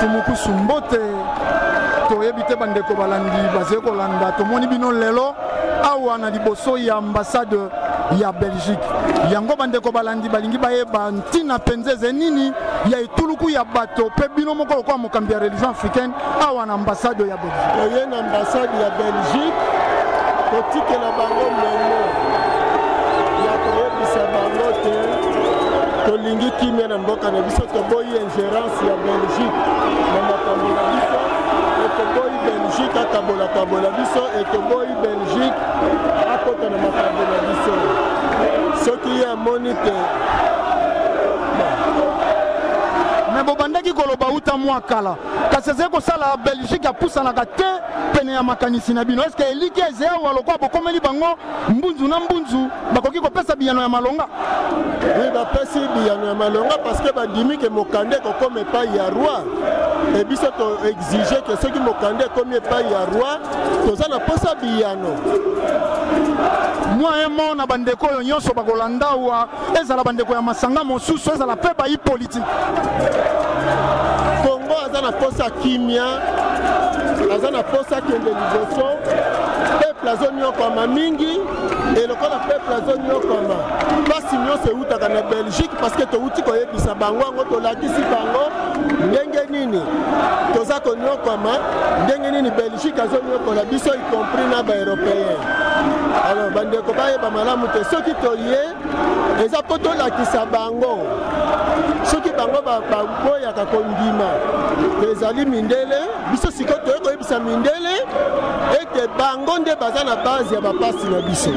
Mfumu Kusu mbote. Toyebi te bandeko balandi bazali kolanda, tomoni bino lelo awa na liboso ya ambassade ya Belgique. Yango bandeko balandi balingi bayeba ntina mpenza eze nini ya etuluku ya bato mpe bino moko lokola mokambi ya religion africaine awa na ambassade ya Belgique. Toye na ambassade ya Belgique kotikela bango memo ya koyebisa bango te tolingi kimia na mboka na biso, toboyi ingerence ya Belgique na makambo na biso, e toboyi Belgique akabolakabola biso, e toboyi Belgique akota na makambo na biso. Soki ye amoni te. Me bobandaki koloba uta mwa kala, kasi ezali kosala Belgique apusanaka te pene ya makanisi na bino. Eske eliki eze awa lokola bokomeli bango mbunzu na mbunzu, bakoki kopesa biyano ya malonga? Oui, bapesi biyano ya malonga parce que bandimi ke mokanda ekokoma epai ya roi, e biso to exige ke soki mokanda ekomi epai ya roi, toza na posa biyano. Mwa emo na bandeko oyo nyonso bakolanda awa, ezala bandeko ya masanga mosusu, ezala mpe bayi politike. Kongo aza na posa kimia, aza na posa kende liboso. Peuple azonyokwama mingi, e lokola peuple azonyokwama, mpasi nyonso eutaka na Belgique, parce que touti koyebisa bango yango, tolakisi bango ndenge nini toza konyokwama, ndenge nini Belgique azonyokola biso, y compris na baeuropéen. Alors bandeko bayeba malamu te, soki toye eza mpo tolakisa bango, soki bango baboyaka kondima ezali mindele, biso sikoyo toye koyebisa mindele ete bango nde baza na base ya bapasi na biso.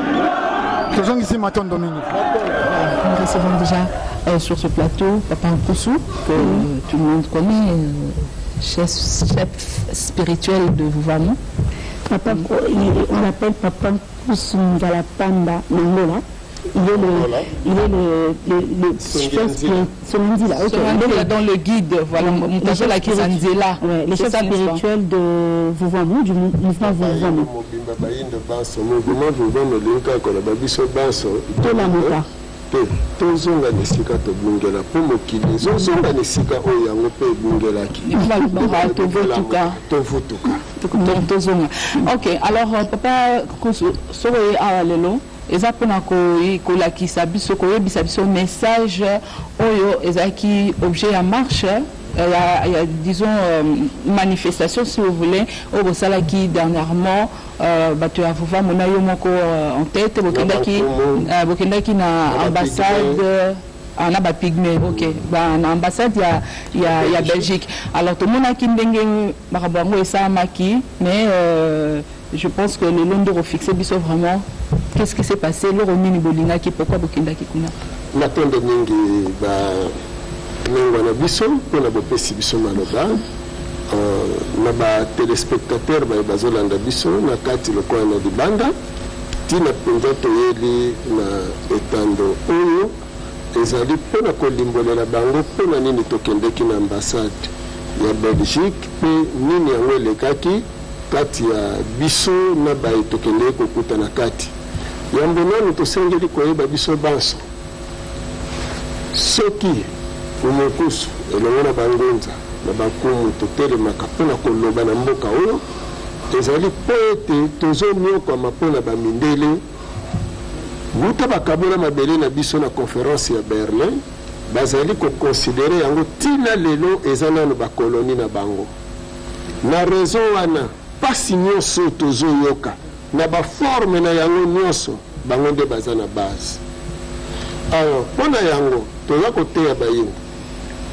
Tozongisi matondo mingi. Nous recevons déjà sur ce plateau Papa Nkusu, que tout le monde connaît, chef spirituel de Vuvamu. Papa, on l'appelle Papa Nkusu Ngalapamba Mangola. Il est le chef spirituel. Ok. Dans le guide, voilà, le chef spirituel de Vuvamu, du mouvement Vuvamu. Mouvement Vuvamu, Tolamuka. Tozonga na esika tobungela mpo mokili ezozonga na esika oyo yango mpe ebungelaki. Tovutuka. Tozonga. Ok, alors papa Kusu, soko ye awa lelo eza mpona kolakisa biso, koyebisa biso message oyo ezalaki objet ya marche, ya, disons, manifestation si vous voulez, oyo bosalaki dernièrement, bato ya Vuvamu na yo moko en tête, bokendaki na ambassade na bapygmée, ok, na ambassade ya Belgique. Alors tomonaki ndenge makambo yango esalamaki, mais je pense que lelo nde kofixe biso vraiment qu'est-ce qui s'est passé, loro nini bolingaki, pourquoi bokendaki kuna. Matondo mingi banengwa na biso mpona bopesi biso maloba, na batelespectateur baye bazolanda biso na kati lokola na libanda. Ntina mpenza toyeli na etando oyo ezali mpona kolimbolela bango mpona nini tokendeki na ambassade ya Belgique mpe nini yango elekaki kati ya biso na baye tokendeki kokuta na kati. Yambo nanu tosengeli koyeba biso banso soki Mfumu elongo na bangunza na bakumu totelemaka mpona koloba na mboka oyo ezali mpo ete tozonyokwama mpona bamindele wuta bakabola mabele na biso na conférence ya Berlin. Bazali koconsidérer yango ntina lelo eza nano bakoloni na bango. Na raison wana, mpasi nyonso tozoyoka na baforme na yango nyonso, bango nde baza na base. Alors mpo na yango toza koteya bayinda,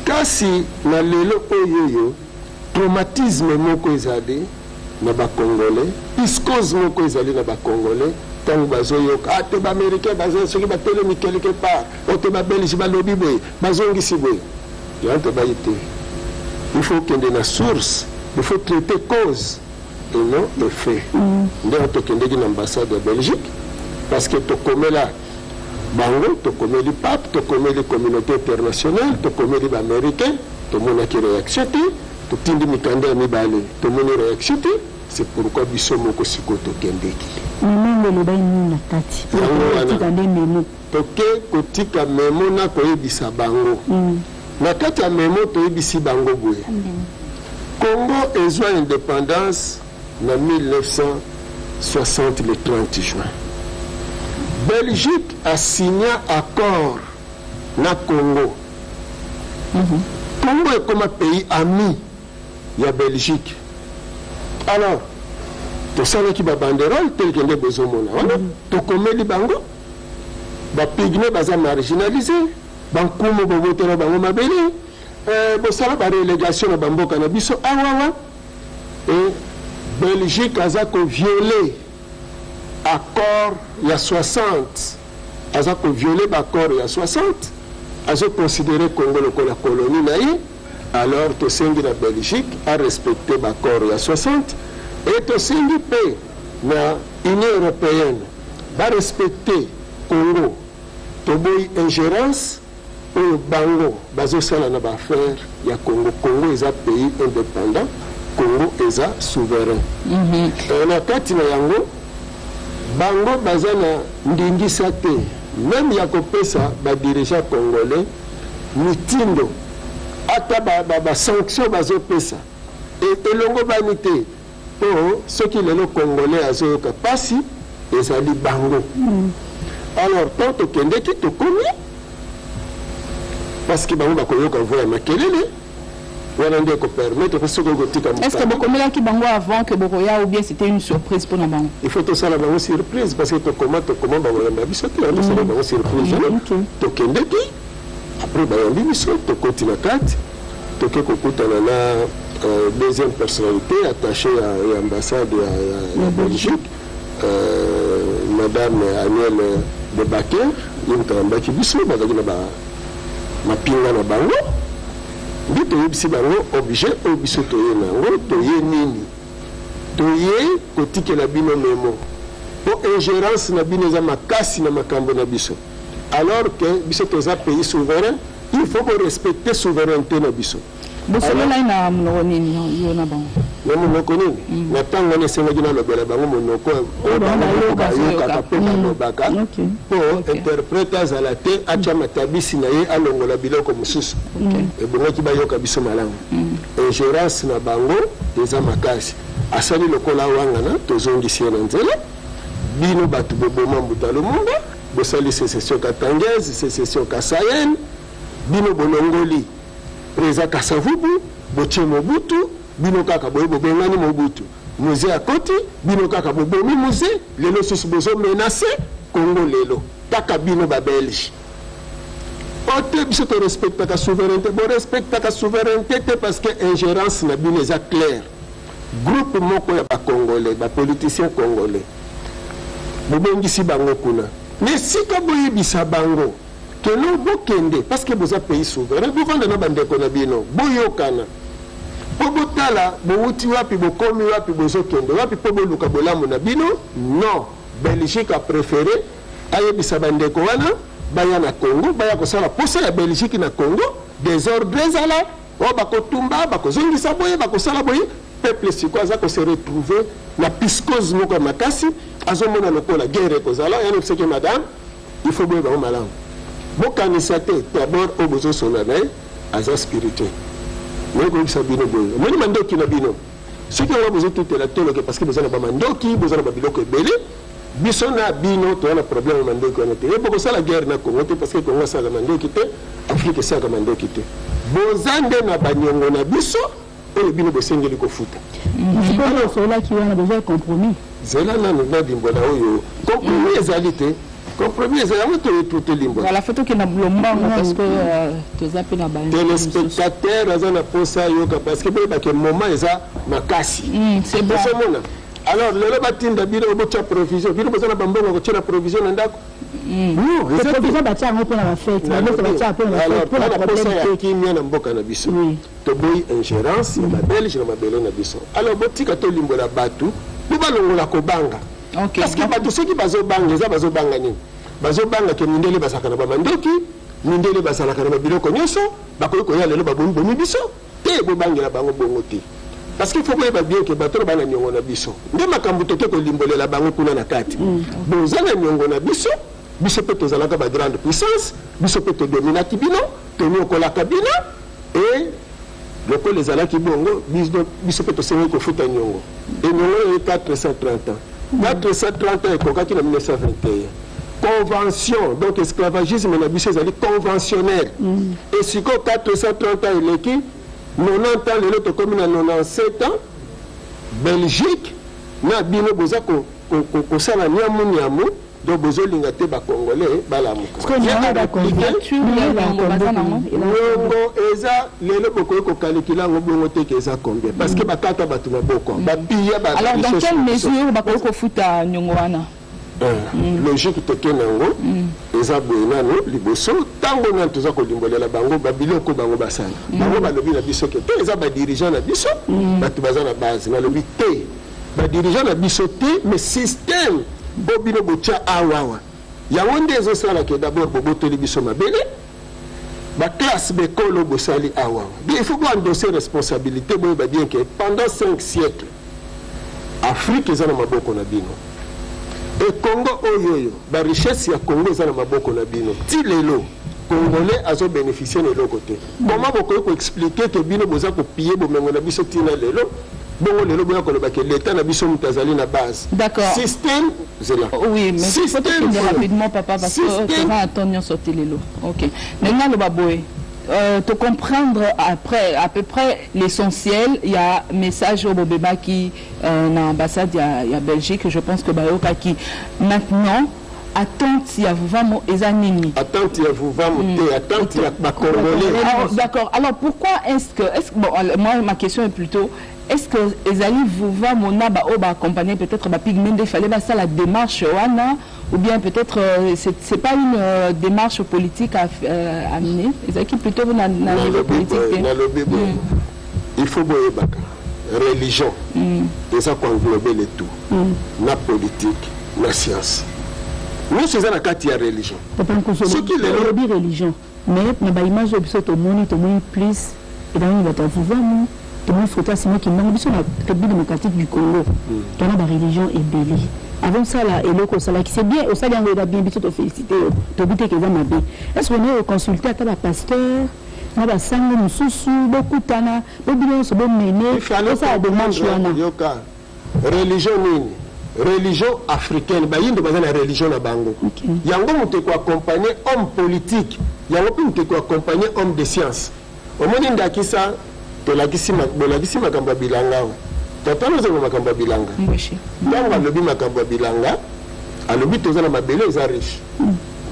kasi na lelo oyo oyo traumatisme moko ezali na bacongolais, psychose moko ezali na bacongolais ntango bazoyoka ate baaméricain baza soki batelemi quelque part, ote babelge balobi boye, bazongisi boye. Yango tobayi te, il faut okende na source, il faut traiter cause et non effet. Ndenge tokendeki na ambassade ya Belgique, parce que tokomela bango, tokomeli pape, tokomeli communauté internationale, tokomeli baaméricain, tomonaki réaction te. Totindi mikanda ya mibale, tomoni réaction te. C'est pourquoi biso moko sikoyo tokendeki. Memo elobaki nini na kati? Kotika nde memo. Toke kotika memo na koyebisa bango. Na kati ya memo toyebisi bango boye. Congo ezwa indépendance na 1960 le 30 juin. Belgique asigna accord na Congo. Congo ekoma pays ami ya Belgique. Alors tosalaki babanderole teleke nde bozomona wana, tokomeli bango bapygmées baza marginalisé, bankumu bobotela bango mabele, bosala barelégation na bamboka na biso awawa. E Belgique aza kovioler accord ya 60, aza kovioler baaccord ya 60, azoconsidérer Congo lokola colonie na ye. Alors tosengi na Belgique arespecter baaccord ya 60 e tosengi mpe na Union européenne barespecter Congo. Toboyi ingérence oyo bango bazosala na baaffaire ya Congo. Congo eza pays indépendant, Congo eza souverain. Na kati na yango, bango baza na ndingisa te même ya kopesa badirigeant congolais mitindo, ata basanction bazopesa elongo bani te, mpo soki lelo Congolais azoyoka mpasi, ezali bango. Alors tant tokendeki, tokomi, parce que bango bakoyoka voix ya makelele wana nde ekopermettre mpe soki okotika. Est ce que bokomelaki bango avant que bokoya ou bien c'était une surprise mpona bango? Il faut tosala bango surprise, parce que tokoma bakoyamba biso te. Tosala bango surprise. Tokendeki, après bayambi biso, tokoti na kati, toke kokutana na deuxième personnalité attachée ya ambassade ya Belgique, madame Aniel de Baker. Ye moto ayambaki biso. Bazalaki na mapinga na bango nde toyebisi bango objet oyo biso toye na yango. Toye nini? Toye kotikela bino memo mpo ingérence na bino eza makasi na makambo na biso, alors que biso toza pays souverain. Il faut korespecter souveraineté na biso. Bosololai na monoko nini, yo na bango? Na monoko nini? Na ntango wana esengaki nalobela bango monoko oyo bayokaka mpe balobaka, mpo interprète azala te, atya matabisi na ye, alongola biloko mosusu. Ebongaki bayoka biso malamu. Ingérence na bango eza makasi. Asali lokola wangana, tozongisi ye na nzela. Bino bato boboma Mbuta Lumumba, bosali sécession katangaise, sécession kasaïenne, bino bolongoli président Kasavubu, botie Mobutu. Bino kaka boye bobengani Mobutu, Mzee akoti, bino kaka bobomi Mzee. Lelo susu bozomenacer Congo, lelo kaka bino babelge o te. Biso torespectaka souveraineté, borespectaka souveraineté te, parce que ingérence na bino eza claire. Groupe moko ya bacongolais, bapoliticien congolais, bobengisi bango kuna na esika boyebisa bango keno bokende, parce que boza pays souverain, bovanda na bandeko na bino, boyokana mpo botala bowuti wapi, bokomi wapi, bozokende wapi, mpo boluka bolamu na bino. Non, Belgique a préféré ayebisa bandeko wana baya na Congo, baya kosala posa ya Belgique na Congo, désordre ezala oyo bakotumba, bakozongisa boye, bakosala boye. Peuple sikoyo aza kose retrouver na psychose moko ya makasi, azomona lokola guerre ekozala. Yani biseke madame, il faut boye bango malamu, bokanisa te d'abord oyo bozosola na ye aza spirituel. Naye koyebisa bino boye: omoni mandoki na bino, soki yango bozotutela toloke, parce que boza na bamandoki, boza na babiloko ebele. Biso na bino toza na problème ya mandoki wana te. Ye bokosala guerre na Congo te, parce que Congo asalaka mandoki te, Afrique esalaka mandoki te. Boza nde na baniongo na biso oyo bino bosengeli kofuta. Sikoyo osololaki wana, bozwa compromis? Zela nanu nalimbola oyo. Compromis ezali te, compromis ezali yango tolimbola. Voilà, faut tokenda lombango parce que toza mpe na ba Téléspectateur aza na posa ayoka, parce que boyebake moment eza makasi. C'est bon. Ozomona, alors lelo batinda bino botya provision, bino boza na bambongo kotyela provision na ndako? Non, eza te. Provision batia yango mpona bafete, banyonso batia mpona bafete, mpona Alors, posa problème ya te. Kimia na mboka na biso. Toboyi ingérence ya babelge na mabele na biso. Alors botika tolimbola bato po balongola kobanga, parce que bato soki bazobanga, eza bazobanga nini? Bazobanga ke mindele bazalaka na bamandoki, mindele bazalaka na babiloko nyonso, bakoki koya lelo babomi biso te. Bobangela bango bongo te, parce que faut boyeba bien ke bato oyo bana niongo na biso nde makambo toke kolimbolela bango kuna na kati. Boza na niongo na biso, biso mpe tozalaka bagrande puissance, biso mpe todominaki bino, tonyokolaka bino e. Lokola ezalaki bongo, biso mpe tosengeli kofuta niongo. Et niongo oyo 430 ans. 430 ans ekokaki na 1921. Convention, donc esclavagisme na biso ezali conventionnel. Et sikoyo 430 ans eleki, 90 ans, lelo tokomi na 97 ans. Belgique na bino boza kosala niamu niamu, donc bozolinga te bacongolais balamuka. Niongo eza lelo, bokoki kokalikila yango bongo te ke eza combien, parce que bakata bato maboko, bapiya. Alors, dans quelle mesure bakoki kofuta niongo wana? Logique tokende yango eza boye. Nano liboso, ntango nani toza kolimbolela bango babiloko bango basala, bango balobi na biso ke te, eza badirigeant na biso bato baza na base. Nalobi te, badirigeant na biso te, mais système bo bino botya awawa, yango nde ezosala ke d'abord bobotoli biso mabele, baclasse bekolo bosali awawa. Bien, il faut boendosser responsabilité. Boyeba bien ke pendant 5 siècles Afrique eza na maboko na bino. E Congo oyo oyo, barichesse ya Congo eza na maboko na bino. Ti lelo Congolais azobénéficie na eloko te. Comment bokoki koexpliquer ke bino boza kopiller bomengo na biso ntina lelo? Bongo lelo boya koloba ke leta na biso moto azali na base. D'accord. Système zela. Oui, mais il faut tokende rapidement, papa, parce que toza na temps nyonso te lelo. Ok, ndenge aloba boye, te comprendre après à peu près l'essentiel. Il y a message oyo bobebaki na ambassade ya Belgique. Je pense que bayokaki. Maintenant, attente ya Vuvamo eza nini? Attente ya Vuvamo te, attente ya bacongolais. Ah, d'accord. Alors pourquoi est-ce que, bon, moi, ma question est plutôt: est-ce que ezali Vuvamo na baoyo baaccompagner, peut-être bapygmées, nde fallait basala démarche wana, ou bien peut-être c'est pas une démarche politique à amener, ezalaki plutôt na niveau politique te? Nalobi boye, il faut boyebaka religion eza koenglober le tout, na politique na science, nyonso eza na kati ya religion. Papa Nkusu, olobi religion, mais na baimage oyo biso tomoni, tomoni plus ezalaki bato ya Vuvamu. Tomoni photo ya Simon Kimbangu. Biso na République démocratique du Congo tona bareligion ebele. Avant osala eloko osalaki, c'est bien, osali yango, eza bien, biso tofélicité yo, tobi te ke eza mabe. Est ce que oconsulte ata bapasteur na basango mosusu, bokutana, bobino nyonso, bomene osala démarche wana? Yoka, religion nini? Religion africaine, bayindo baza na religion na bango. Yango moto ekoaccompagne homme politique, yango mpe moto ekoaccompagne homme de science. Omoni, ndakisa tolakisi, bolakisi makambo ya bilanga awa. Tata nozonga makambo ya bilanga. Ntango alobi makambo ya bilanga, alobi toza na mabele eza riche,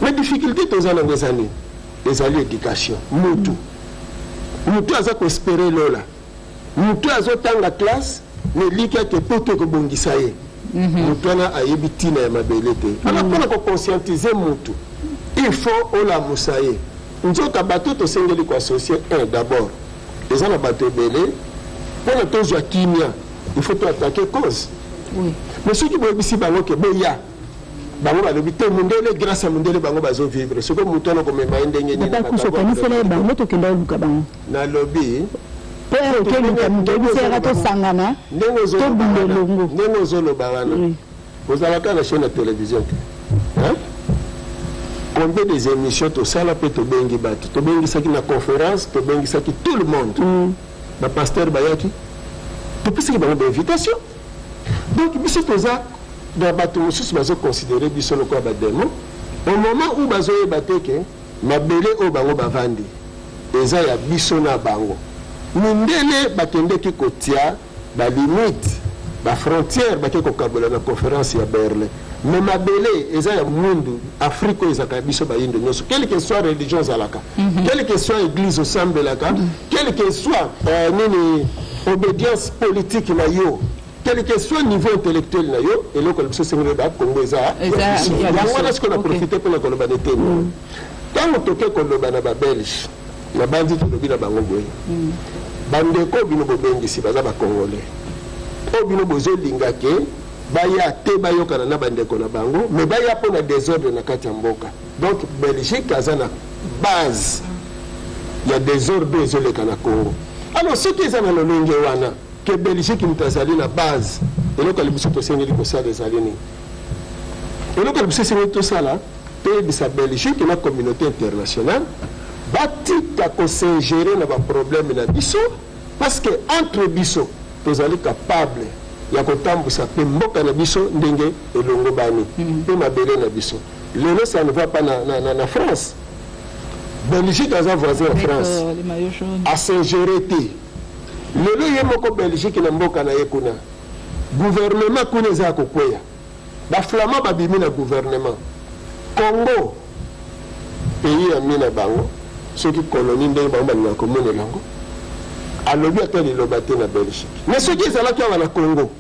mais difficulté toza nango eza nini? Ezali éducation. Mutu aza koespérer lola, mutu azotanga classe na eliki ake poto ekobongisa ye, mutu wana ayebi ntina ya mabele te. Alors, mpona koconscientiser mutu, il faut olamusa ye. Nzoka bato tosengeli koassocier, un d'abord eza na bato ebele. Mpona tozwa kimia, il faut toattaquer cause. Mais soki boyebisi bango ke boya, bango balobi te, mundele, grâce ya mundele bango bazovivre. Soki motu wana komema ye ndenge nini? Okanisela ye bango, tokenda oluka bango. Nalobi mpo okeluka moto oyebisi tosangana, tobunda elongo. Ndenge ozoloba wana, ozalaka na chaîne ya télévision te? Combien des émissions tosala mpe tobengi bato, tobengisaki na conférence, tobengisaki tout le monde, bapasteur bayaki, topesaki bango bainvitation. Donc biso toza na bato mosusu bazoconsidérer biso lokola badémon, au moment où bazoyeba te ke mabele oyo bango bavandi eza ya biso na bango. Mindele bakendeki kotia balimite, bafrontière, bake kokabola na conférence ya Berlin, mais mabele eza ya mundu. Afrique oyo ezalaka ya biso bayindo nyonso, quelle que soit religion ozalaka, quelle que soit église osambelaka, quelle que soit nini obédience politique na yo, quel que soit niveau intellectuel na yo, eloko na biso esengeli bakongo eza yango wana. Sikoyo na profite mpona koloba na eteni. Ntango toke koloba na babelge, na bandi tolobi na bango boye: bandeko, bino bobengisi baza bacongolais oyo bino bozolinga ke baya te, bayokana na bandeko na bango, mais baya mpo na désordre na kati ya mboka. Donc Belgique aza na base ya désordre oyo ezoleka na Congo. Alors soki eza na lolenge wana ke Belgique moto azali na base, eloko ya liboso tosengeli kosala ezali nini? Eloko ya liboso esengeli tosala, toyebisa Belgique na communauté internationale batika kos'ingérer na baproblème na biso. Parce que entre biso tozali capable ya kotambwisa mpe mboka na biso ndenge elongobani mpe mabele na biso. Lelo ça ne va pas na France. Belgique aza voisin ya France, as'ingérer te. Lelo ye moko Belgique, na mboka na ye kuna, gouvernement kuna eza ya kokweya, baflamands babimi na gouvernement. Congo, pays ami na bango, soki colonie ndenge bango balingaka komonela yango, alobi ata liloba te na Belgique. Mais soki ezalaki awa na Congo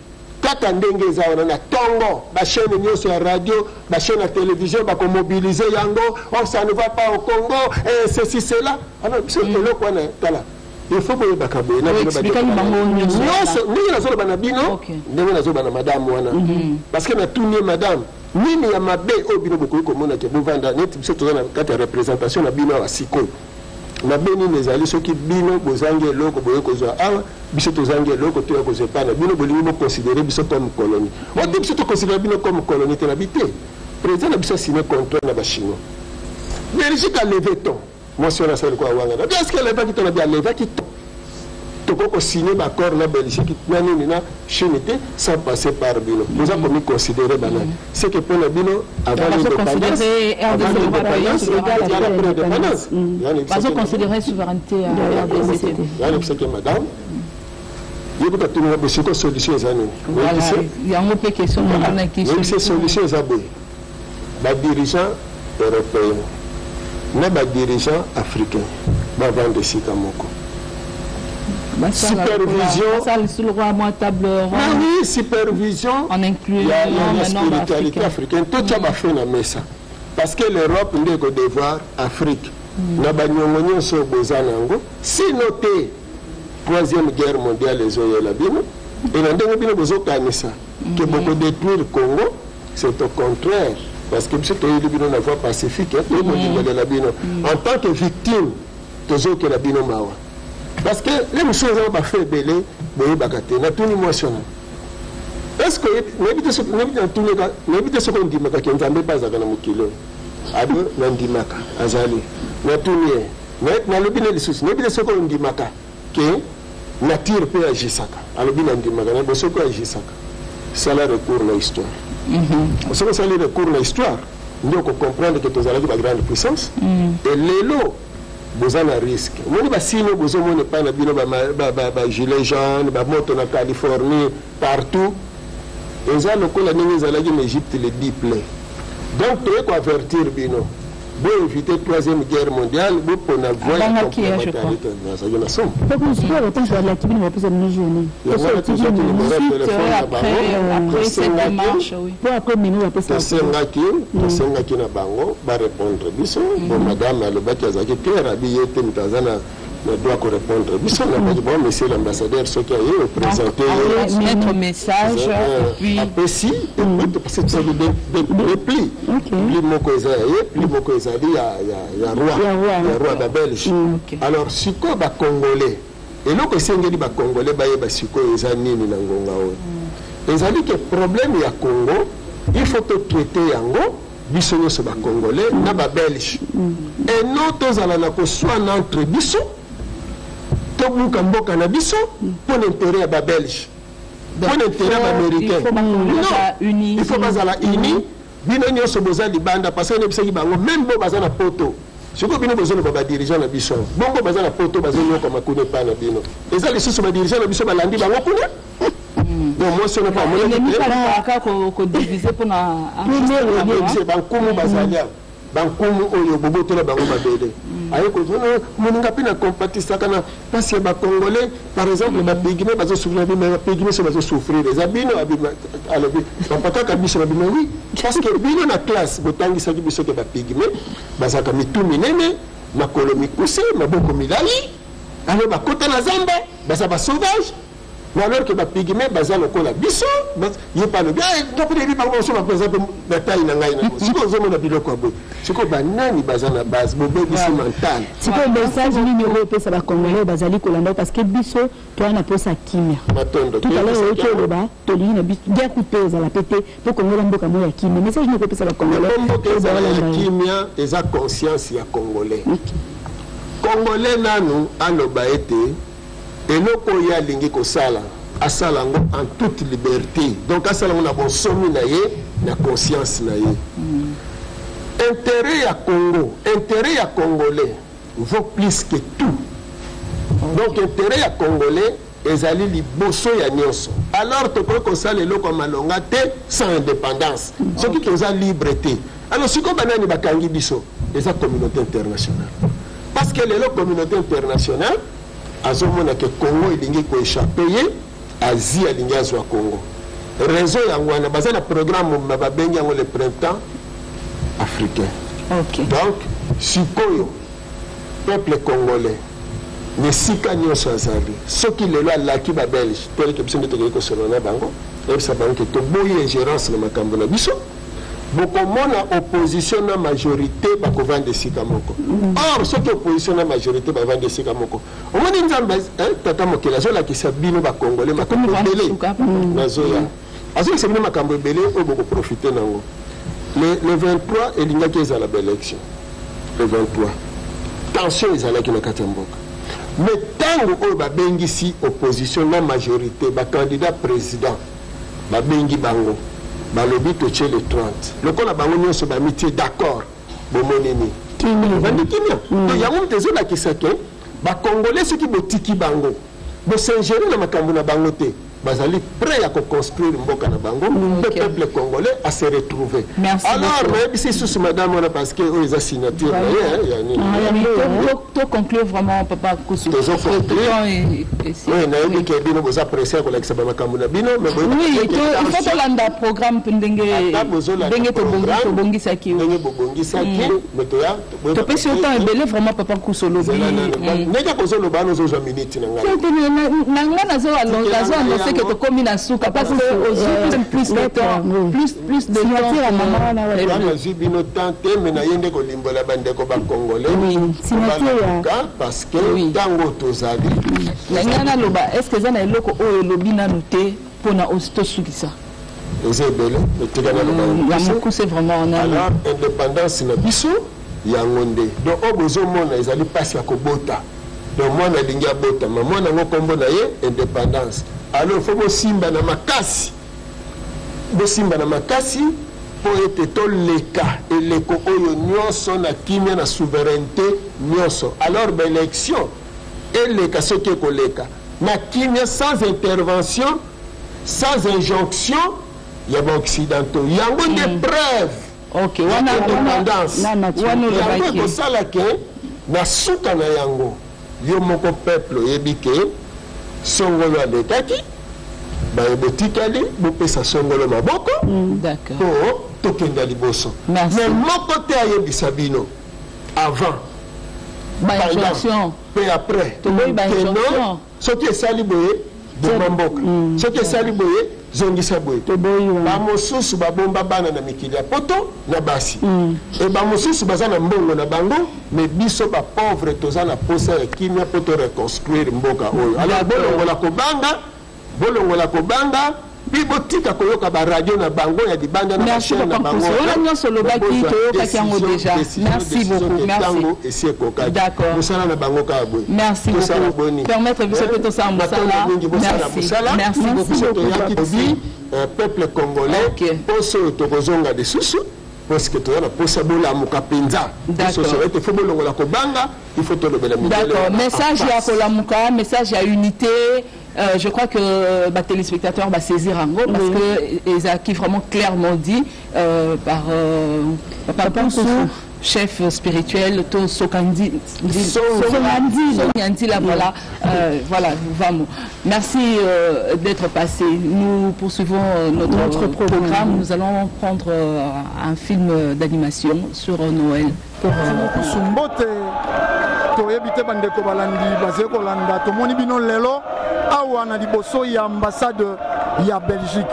kaka ndenge eza wana, na ntongo bachaîne nyonso ya radio, bachaîne ya télévision bakomobiliser yango: "Oh, ça ne va pas au Congo, eh, ceci, cela." Alors biso eloko wana, tala, il faut boyebaka boye na bino. Expliquaki bango nyonso. Nyonso ndenge nazoloba na bino, ndenge nazoloba na madame wana, parce que natuni ye: "Madame, nini ya mabe oyo bino bokoki komona ke bovanda neti biso toza na kati ya représentation na bino awa sikoyo? Mabe nini ezali soki bino bozangi eloko, boye kozwa awa, biso tozangi eloko, toya kozwa epai na bino? Bolingi boconsidérer biso comme colonie ote? Biso toconsidérer bino comme colonie te." Na bi te, président na biso asigné contrat na Bachinois, Belgique alevé ton. Mwasi wana asali kwa wanga na bi: "Est-ce alevaki ton?" Na bi: "Alevaki ton. Tokoki kosigner baaccord na Belgique na nini na Chine te sans passer par bino. Boza komi considérer banani? C'est que mpo na bino, avant l'indépendance, avant l'indépendance, après indépendance." Bazoconsidérer souveraineté ya RDC. Yani bisaki madame ye kuta tuninga bosiko: "Solution eza nini?" Yango mpe question natunaki. Oyebisi: "Solution eza boye: badirigeant européen na badirigeant africain bavanda esika moko." Supervision. Sur le mwa table. Ah oui, supervision. En incluant ya spiritualité africaine. Totia bafe na mesa, parce que l'Europe nde ekodevoir Afrique na baniongo nyonso oyo boza na yango. Sino te, troisième guerre mondiale ezoyela bino. E na ndenge bino bozokanisa ke bokodétruire Congo, c'est au contraire, parce que biso toyeli bino na voie pacifique, toyi kolingolela bino en tant que victime, tozokela bino mawa, parce que le mosusu eza bafe ebele boyebaka te. Natuni mwasi wana: "Est ce que nayebi te soki ondimaka ke Nzambe mpe azalaka na mokili oyo?" Ado: "Nandimaka, azali." Natuni ye, nalobi ne lisusu: "Nayebi te soki ondimaka ke nature mpe agisaka?" Alobi: "Nandimaka." Na bo soki agisaka, sala recours na histoire. Soki osali recours na histoire, nde okocomprendre ke tozalaki bagrande puissance. E lelo boza na risque. Omoni basini oyo bozomona epai na bino, bagilet jaune, bamoto na Californie, partout, eza lokola ndenge ezalaki na Égypte, le 10 plaies. Donc toye koavertir bino, boéviter troisième guerre mondiale, bopona voie ya complémentarité. Nazalaki na somo. Balaki bino, bapesa bino journée. Après cette marche, oui. Po après mino bapesa. Tosengaki na bango barépondre biso. Bon, madame alobaki, azalaki clair, abi ye te moto aza na doit korépondre biso. Nabaki: "Bon, monsieur l'ambassadeur, soki aye oprésente Notre message et puis Apesi, parce que tosali deux plis. Pli moko eza ya ye, pli moko ezali ya roi, ya roi babelge. Alors sikoyo bacongolais, eloko esengeli bacongolais bayeba sikoyo eza nini na ngonga oyo? Ezali ke problème ya Congo, il faut totraiter yango biso nyonso bacongolais na babelge, et non tozala na koswana entre biso, tobuka mboka na biso mpo na intérêt ya babelge, mpo na intérêt ya baaméricain. Non, il faut bazala uni. Bino nyonso boza libanda, parce que nayebisaki bango, même bo baza na Poto, sikoyo bino bozoloba badirigeant na biso bongo baza na Poto, bazonyokama kuna epai na bino. Eza lisusu badirigeant na biso balandi bango kuna. Donc mwasi wana mpe amonaki kodiviser mpona bankumu bazali awa, bankumu oyo bobotola bango mabele. Aye kozona moninga mpe na kompatisaka na mpasi ya bacongolais. Par exemple, bapygmées bazosouffrir, bima bapygmées so bazosouffrir, eza bino. Alobi bapakaka biso, babima. Oui, parce que bino na classe botangisaki biso ke bapygmées bazalaka mitu minene, makolo mikuse, maboko milali, alors bakota na zamba, baza basauvage. Mais alors que bapygmées baza lokola biso. Ye mpe alobi nga mpe nayebi bango mosusu baza mpe na taille na ngai. Na sikoyo ozomona biloko ya boye, sikoyo banani baza na base bobebisi mental. Sikoyo message nini oyo opesa bacongolais bazali kolanda? Parce que biso toza na posa kimia. Matondo. Tout à l'heure oyoki oloba tolingi na biso guerre kupe ezala pe te, mpo Kongo mboka moko ya kimia. Message nini okopesa bacongolais? Mboka ezala ya kimia eza conscience ya Congolais. Congolais nanu aloba ete Eloko oyo ye alingi kosala, asala yango en toute liberte, donc asala yango na bonsomi na ye, na conscience na ye. Interet ya Congo, interet ya Congolais vaut plus que tout. Donc interet ya Congolais ezali liboso ya nionso. Alors tokoki kosala eloko ya malonga te sans independance. Soki toza libre te. Alors sikoyo ba nani bakangi biso? Eza communaute internationale. Parce que lelo communaute internationale azomona ke Congo elingi ko echapper ye, Asie alingi azwa Congo. Raison yango wana baza na programme mobimba babengi yango le printemps africain. Donc sikoyo peuple congolais na esika nionso azali, soki lelo alaki ba belges tel que biso nde tokei kosolola na bango, ayebisa bango ke toboyi ingerence na makambo na biso, bokomona opposition na majorite bakovanda esika moko. Or soki opposition na majorite bavandi esika moko, omoni Nzambe eh, tata mokeli azolakisa bino ba congolais makambo ebele, nazoya azolakisa bino makambo ebele oyo bokoprofite nango. Le 23 elingaki ezala ba election, le 23 tension ezalaki na kati ya mboka, mais tango oyo babengisi opposition na majorite ba candidat president babengi bango balobi totie le 30 lokola bango nionso bamitie d'accord, bomoni nini? Bovandi kimia. Donc yango moto ezolakisa ke ba congolais soki botiki bango bo s'ingerer na makambo na bango te, bazali près ya ko construire mboka na bango mpe peuple congolais a se retrouver. Alors nayebisi lisusu madame wana parce que oyo eza signature na ye ya nini. To conclure vraiment papa Kusu. Tozo conclure. Oui, nayebi ke bino boza presse ya kolakisa ba makambo na bino, mais boyeba Oui, il faut tolanda programme mpe ndenge ndenge tobongisaki. Ndenge bobongisaki, mais toya Topesi yo temps ebele vraiment papa Kusu olobi. Ndenge kozoloba wana ozozwa minute na ngai. Na ngai nazo nazo annoncer que tokomi na suka parce que ozwi plus de temps, plus de temps. Nga nazwi bino temps te mais naye nde kolimbola ba ndeko ba congolais balamuka parce que tango tozali. Na ngai naloba est-ce que eza na eloko oyo olobi nanu te pona tosukisa? Eza ebele mais tika naloba na mokuse. Vraiment nanu. Alors independance na biso yango nde donc oyo bozo mona ezali pasi ya kobota donc mwana alingi abotama mwana yango kombo na ye independance alors faut bosimba na makasi bosimba na makasi mpo ete toleka eleko oyo nionso na kimia na souverainete nionso alors ba election eleka soki ekoleka na kimia sans intervention sans injonction ya ba occidentaux yango nde preuve Ok, ya wana independance wana yango olobaki. ekosala ke na suka na yango yo moko peuple oyebi ke songolo alekaki baye botikali bopesa songolo maboko D'accord. po tokenda liboso Merci. mais moko te ayebisa bino avant Ba pendant injonction. pe après Toboyi ba ke non injonction. Soki esali boye, boma mboka. Soki esali boye, zongisa boye. Ba mosusu ba bomba bana na mikili ya poto na basi. Et ba mosusu baza na mbongo na bango, mais biso ba pauvres toza na posa ya kimia po to reconstruire mboka oyo. Alors bolongola kobanga, bolongola kobanga. Puis botika koyoka ba radio na bango ya libanda na ba Merci chaine na papa bango Nkusu. Wana wana. nyonso olobaki Bokozwa toyokaki yango decision, dejà. decision, Merci decision beaucoup. ke Merci. tango esi ekokaki. D'accord. Mosala na bango kaka boye. Merci Tosala beaucoup. boni? Permettre biso pe tosala Matondo mosala. mingi bosala Merci. mosala. Merci beaucoup. Biso toyaki tobi peuple congolais Ok. poso oyo tokozonga lisusu parce que toza na posa bolamuka penza. D'accord. Biso ete faut bolongola kobanga, il faut tolobela mindele D'accord. wana en Message ya face. kolamuka, message ya unité. Je crois que ba téléspectateurs ba saisir yango parce que ezalaki vraiment clairement dit par Papa Nkusu, chef spirituel to Sokandi, Songandila, voilà, voilà, vraiment. Merci d'être passé. Nous poursuivons notre, Notre programme. programme. Nous allons prendre un film d'animation sur Noël. Pour, Nkusu mbote, toyebi te bandeko balandi bazali kolanda, tomoni bino lelo awa na liboso ya ambassade ya Belgique.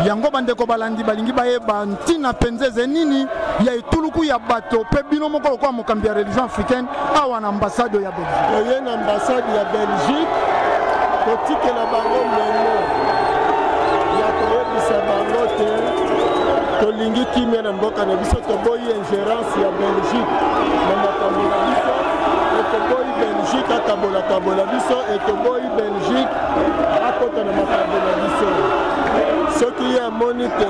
Yango bandeko balandi balingi bayeba ntina mpenza eze nini ya etuluku ya bato pe bino moko lokola mokambi ya religion africaine awa na ambassade ya Belgique. Toye na ambassade ya Belgique kotikela bango memo ya koyebisa bango te Tolingi kimia na mboka na biso, toboyi ingerence ya Belgique na makambo na biso, e toboyi Belgique akabolakabola biso, e toboyi Belgique akota na makambo na biso. Soki ye amoni te.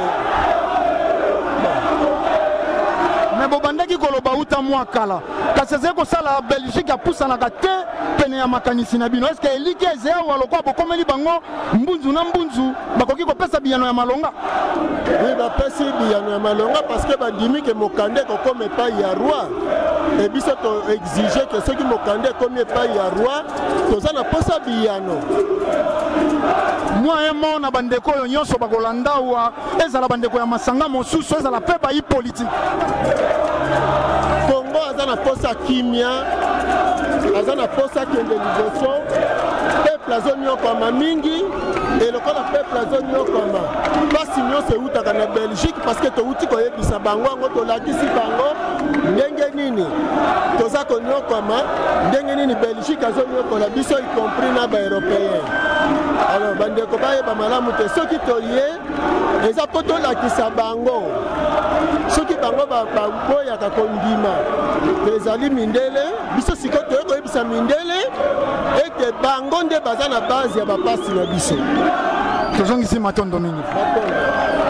Me bobandaki koloba uta mwa kala, kasi ezali kosala Belgique apusanaka te pene ya makanisi na bino. Eske eliki eze awa lokola bokomeli bango mbunzu na mbunzu, bakoki kopesa biyano ya malonga? Oui, bapesi biyano ya malonga parce que bandimi ke mokanda ekokoma epai ya roi, e biso to exige ke soki mokanda ekomi epai ya roi, toza na posa biyano. Mwa emo na bandeko oyo nyonso bakolanda awa, ezala bandeko ya masanga mosusu, ezala mpe bayi politike. Kongo aza na posa kimia, aza na posa kende liboso. Peuple azonyokwama mingi, e lokola peuple azonyokwama, mpasi nyonso eutaka na Belgique, parce que touti koyebisa bango yango, tolakisi bango ndenge nini toza konyokwama, ndenge nini Belgique azonyokola biso, y compris na baeuropéen. Alors bandeko bayeba malamu te, soki toye eza mpo tolakisa bango, soki bango baboyaka kondima ezali mindele, biso sikoyo toye koyebisa mindele ete bango nde baza na base ya bapasi na biso. Tozongisi matondo mingi. Matondo.